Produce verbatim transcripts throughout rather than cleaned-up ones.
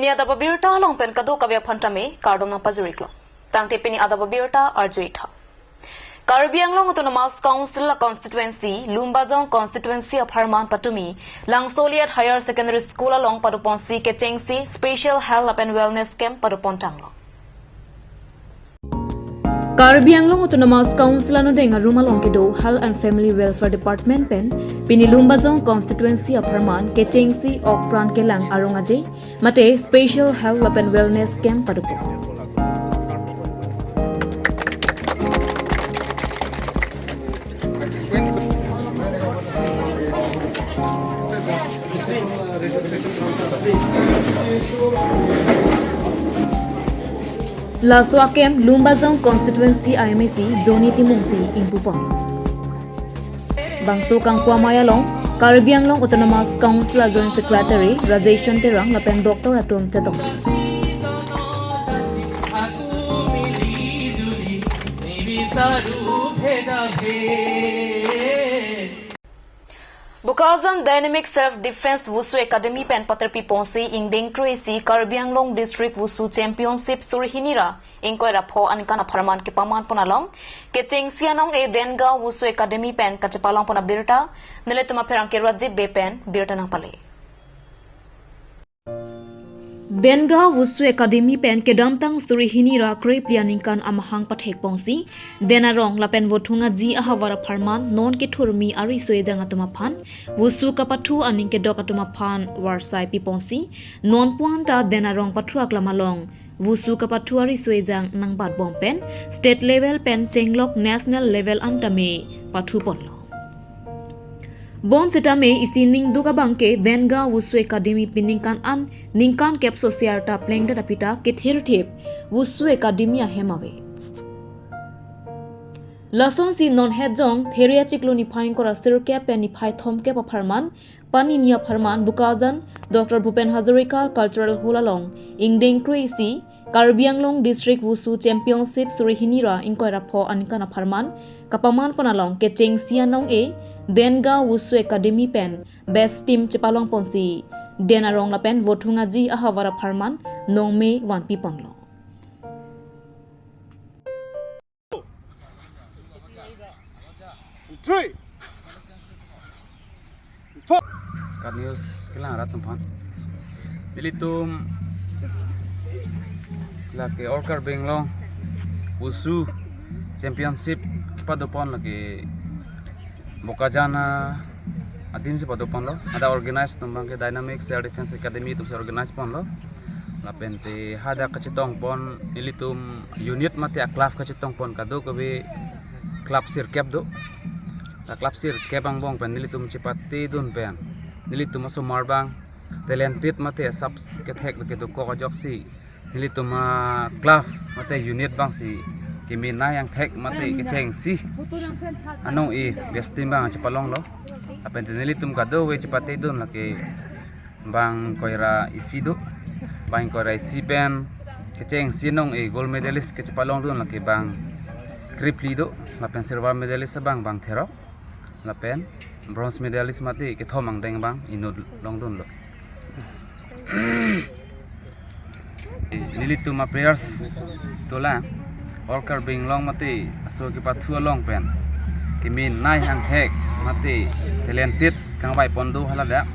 Pini adap abirta along pen kadokave aphan tame kardom nangpajir-iklo. Tangte pini adap abirta arju-ik tha. Karbi Anglong Autonomous Council a constituency, Lumbajong constituency apharman patumi, Langsoliat Higher Secondary School along padoponsi kechengsi special health lapen wellness camp padopon tanglo. Karbi Anglong Autonomous Council anodeng arum along kedo Health and Family Welfare Department pen pini Lumbajong constituency apharman kechengsi ok pran kelang arong aje mate special health lapen wellness camp padopon. Laso a-camp Lumbajong constituency a MAC Johnny Timungsi ingpupon. Bangso kangpu amei along Karbi Anglong Autonomous Council a Joint Secretary Rajesh Terang lapen doctor atum chetong. Bokajan Dynamic Self Defense Wushu Academy pen paterpi ponsi ingdeng kre-isi Karbi Anglong District Wushu Championship suri hini ra ingkoi ra pho aningkan apharman kepaman pon along kechengsi anong-e Dengaon Wushu Academy pen kachepalong pon abirta nelitum apherangke Rajiv Bey pen birta nangpale. Dengaon Wushu Academy pen kedamtang suri hini ra krephli aningkan amahang pathek ponsi, Den Arong lapen Vothung Aji ahavar apharman non kethurmi ariso ejang atum aphan Wushu kapathu aning kedok atum aphan varsai pi ponsi, non puan ta Den Arong pathu aklam along Wushu kapathu ariso ejang nangbatbom pen state level pen chenglok national level an tame pathu ponlo. Bonsitame isi ningduk abangke Dengaon Wushu Academy pen ningkan an ningkan kep sose arta plengdet aphi ta kethirthip Wushu Academy ahem ave. Lasonsi non hetjong Pheria chiklo niphai ingkoi ra sirkep pen niphai thomkep apharman, panini apharman Bokajan Doctor Bhupen Hazarika Cultural Hall along ingdeng kre-isi Karbi Anglong District Wushu Championship suri hini ra ingkoi ra pho aningkan apharman kapaman pon along kechengsi anong-e Dengaon Wushu Academy pen best team chepalong ponsi Den Arong lapen Vothung Aji ahavar apharman nongme vanpi ponlo. Three. Four. Kat news kelang rat tumphan. Nelitum lake All Karbi Anglong Wushu Championship kepadopon lake Bokajan adim si padoponlo. Hadak organize atum abangke Dynamic Self Defense Academy atumsi organize ponlo. Lapente hadak kachetong pon nelitum unit mate a-club kachetong pon kadokave club sirkep do. La club sirkep angbong pen nelitum chepatedun pen nelitum asomar abang talented mate asap kethek kedokok ajoksi nelitum a-club mate unit abangsi kemenei angthek mate kechengsi anong-e best team abang chepalonglo. Lapente nelitum kadokave chepatedun lake bang ingkoi ra isi do. Bang ingkoi ra isi pen kechengsi anong-e gold medalist kechepalongdun lake bang krephli do. Lapen silver medalist abang bang therok. Lapen bronze medalist mate kethom angdeng abang inut longdunlo. Nelitum a-players dolang All Karbi Anglong mate aso kepathu along pen kemenei angthek mate talented kangvai pon do haladak.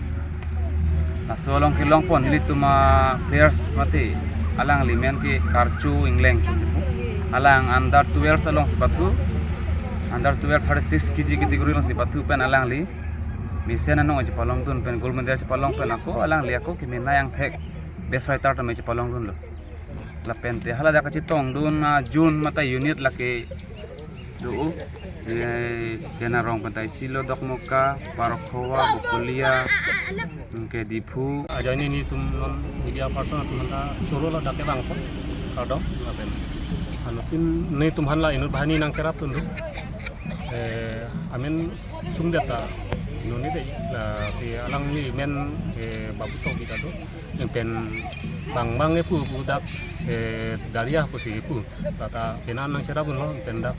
Laso along kelong pon nelitum a-players mate alangli amen ke Karcho Engleng pusi pu. Alang under twelve alongsi pathu. Under twelve thirty-six kg category alongsi pathu pen alangli mesen anong chepalongdun pen gold medal chepalong pen ako alangli ako kemenei angthek best fighter tame chepalongdunlo. Lapente haladak kachetongdun a-June mate unit lake do, eh, Den Arong pen ta isi lo, Dokmoka, Parokhowa, Bokolia, anke Diphu. Ajoine nelitum non media person atum aphan ta choro ladak kevang pon kardom lapen anuttin nelitum aphan la inut banghini nangkerapdun do. Eh, amen sungdet ta inut ni dei, lasi alangli amen, eh, Babu Tokbi ta do. Pen bang bang epu pu dak, eh, Daria pusi epu. Lata penan nangcherapdunlo pen dak,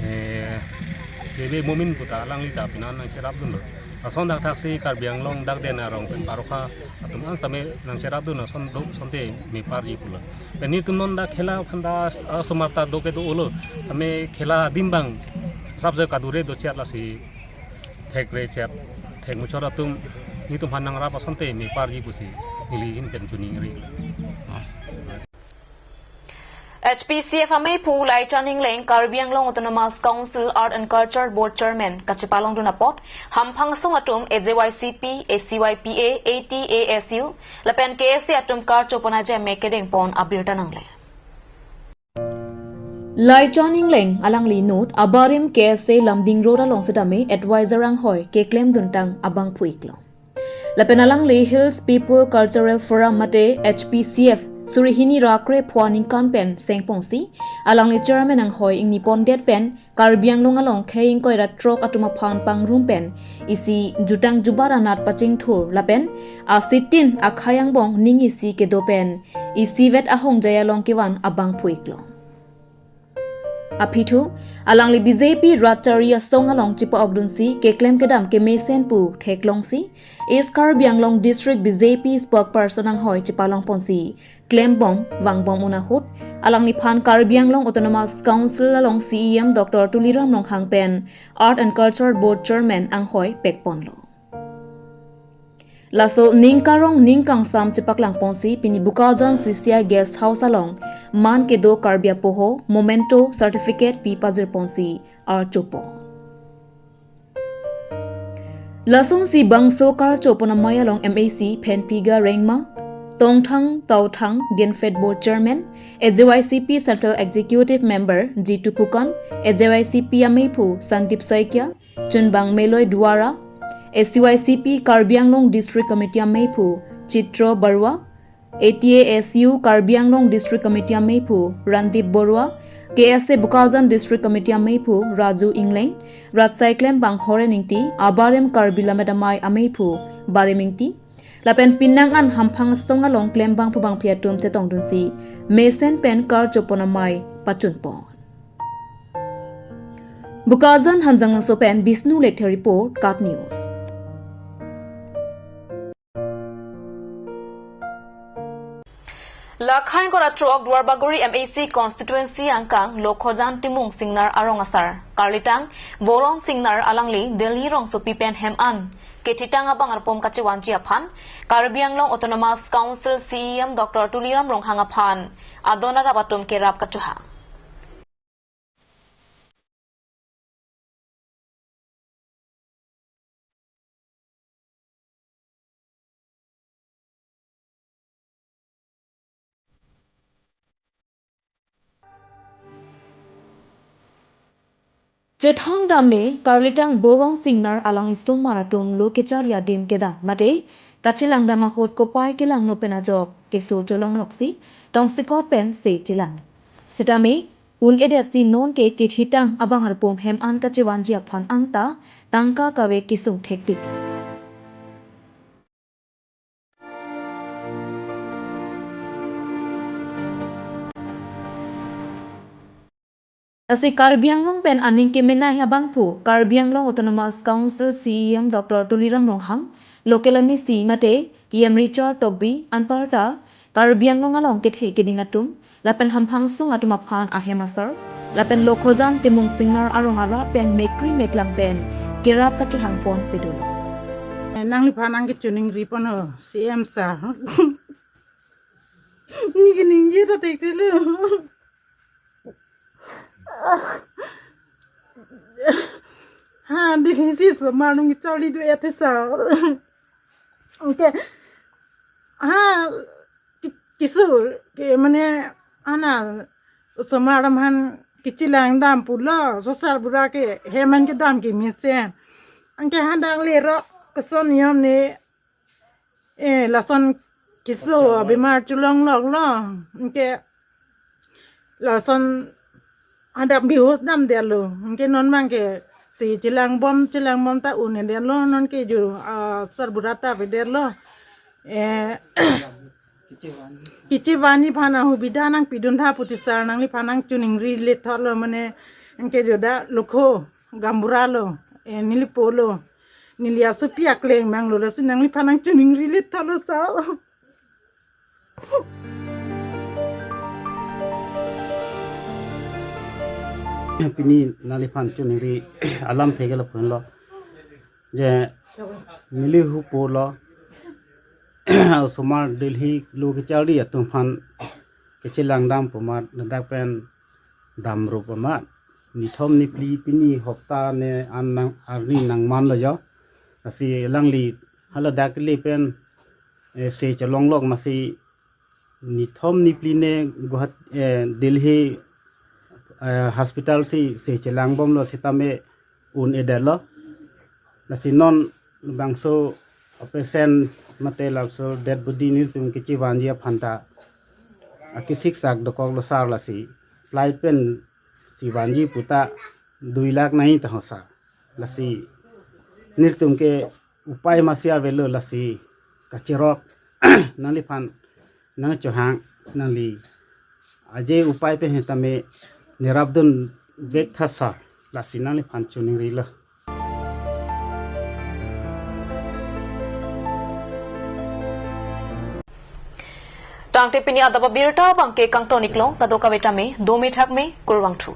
eh, K B Momin pu ta alangli ta penan nangcherapdunlo. Ason dak thaksi Karbi Anglong dak den arong pen parokha atum an same nangcherap dun ason do sonte meparji pulo. Pen netum non dak khela aphan dak, ah, osomar ta do kedo ulo. Tame khela adim abang asapso kadure do chet lasi thekre chet thek muchot atum netum aphan nangrap asonte meparji pusi neli ahin pen choningri. H P C F ameiphu Laichon Engleng Karbi Anglong Autonomous Council Art and Culture Board Chairman kachepalongdun apot hamphang asong atum A J Y C P, A C Y P A, A T A S U lapen K S A atum karcho pon ajeme kedengpon abirta nangle. Laichon Engleng alangli inut abarim K S A Lumding Road along setame advisor anghoi keklemduntang abangphu iklo. Lapen alangli Hills People Cultural Forum mate H P C F suri hini ra kre phua ningkan pen sengpongsi alangli chairman anghoi ingnipondet pen Karbi Anglong along khei ingkoi ra throk atum aphan pangrum pen isi jutang jubat anat pachingthur lapen asitin akhei angbong ning isi kedo pen isivet ahongjai along kevan abangphu iklo. Aphi thu, alangli B J P rat chari asong along chepa-okdunsi keklem kedam kemesen pu theklongsi East Karbi Anglong District B J P spokesperson anghoi chepalongponsi klembom vangbom un ahut alangliphan Karbi Anglong Autonomous Council along C E M Doctor Tuliram Ronghang pen Art and Culture Board Chairman anghoi pekponlo. Laso ning karong ning kangsam chepaklangponsi pini Bokajan C C I Guest House along man kedo Karbi apoho memento certificate pi pajirponsi archopon. Lasonsi bangso karcho pon amei along M A C Phenphiga Rengma, Tongthang Tauthang Genfed Board Chairman, A J Y C P Central Executive Member Jitu Phukan, A J Y C P ameiphu Sandip Saikia, Chunbang Meloi Duara, A C Y C P Karbi Anglong District Committee ameiphu Chitro Barua, A T A S U Karbi Anglong District Committee ameiphu Randip Borua, K S A Bokajan District Committee ameiphu Raju Engleng, rat saiklem bang Horen Ingti, abarim Karbi Lammet Amei ameiphu Barim Ingti, lapen penang an hamphang asong along klembangphu bangphi atum chetongdunsi mesen pen karcho pon amei pachunpon. Bokajan Hanjanglangso pen Bishnu Lekthe report, KAT News. Lakhain kora throk Duarbagori M A C constituency angkang Lokhojan Timung Singnar arong asar karlitang Boron Singnar alangli Delhi rongsopi pen hem an kethitang abang arpom kachevanji aphan Karbi Anglong Autonomous Council C E M Doctor Tuliram Ronghang aphan adon arap atum kerap kachohang. Chethang dam me karlitang Boron Singnar alangli osomar atum lo kecharli adim kedam mate kachelang dam ahut kopai kelangno pen ajok keso cholongloksi tongsekot pen se chelang. Setame un-edetsi nonke kethitang abang arpom hem an kachevanji aphan anta tangka kave kesung thektik. Lasi Karbi Anglong pen aning kemenei abangphu Karbi Anglong Autonomous Council C E M Doctor Tuliram Ronghang, local M A C mate E M Richard Tokbi anparta Karbi Anglong along kethe keding atum lapen hamphang asong atum aphan ahem asar lapen Lokhojan Timung Singnar arong arap pen mekri meklang pen kerap kachohang pon pedun. Nangliphan nangkechoningri pon ho C E M sir. Neke ningje ta thekthelo. Ha, Delhi si osomar nung charli do-et he sir. Anke, ha, ki-, keso ke mane ana osomar atum aphan kechelang dam pulo, sosar bura ke hem an kedam kemesen. Anke hadak lerok koson niyom ne, eh, lason keso abimar cholongloklo. Anke lason hadak bihus damdetlo. Anke non abangke si chelangbom chelangbom ta un-edetlo, nonke jo, ah, sarbura ta avedetlo. Eh, kechevanji aphan ahubidha nangpidun tha pu ti sir nangliphan nangchoningri lethotlo mane, anke jo dak lokho gaonbura lo, eh, neli po lo. Neli asopi akleng mang lo, lasi nangliphan nangchoningri le thalo sa. Pini nangliphan choningri alamthe ke lapu henlo. Je neli hupo lo. Osomar Delhi lo kecharli atum aphan kechelang dam pu amat, ladak pen damrup amat. Nithom niphli pini hopta ne an nang arni nangman lo jo. Lasi alangli haladak le pen, eh, se chelonglok masi nithom niphli ne Guwahati, eh, Delhi, eh, hospital si se chelangbomlo sitame un-edetlo. Lasi non bangso patient mate labangso dead body nelitum kechevanji aphan ta akisiksak dokoklo sar, lasi flight pen chevanji puta dui lakh nai ta ho sar. Lasi nelitum ke upai masi avelo, lasi kachirok nangliphan nangchohang, nangli aje upai pen hetame nerapdun vek tha sar, lasi nangliphan choningrilo. Tangte pini adap abirta abangke kangton-iklo, kadokave tame dome thakme, kurvangthu.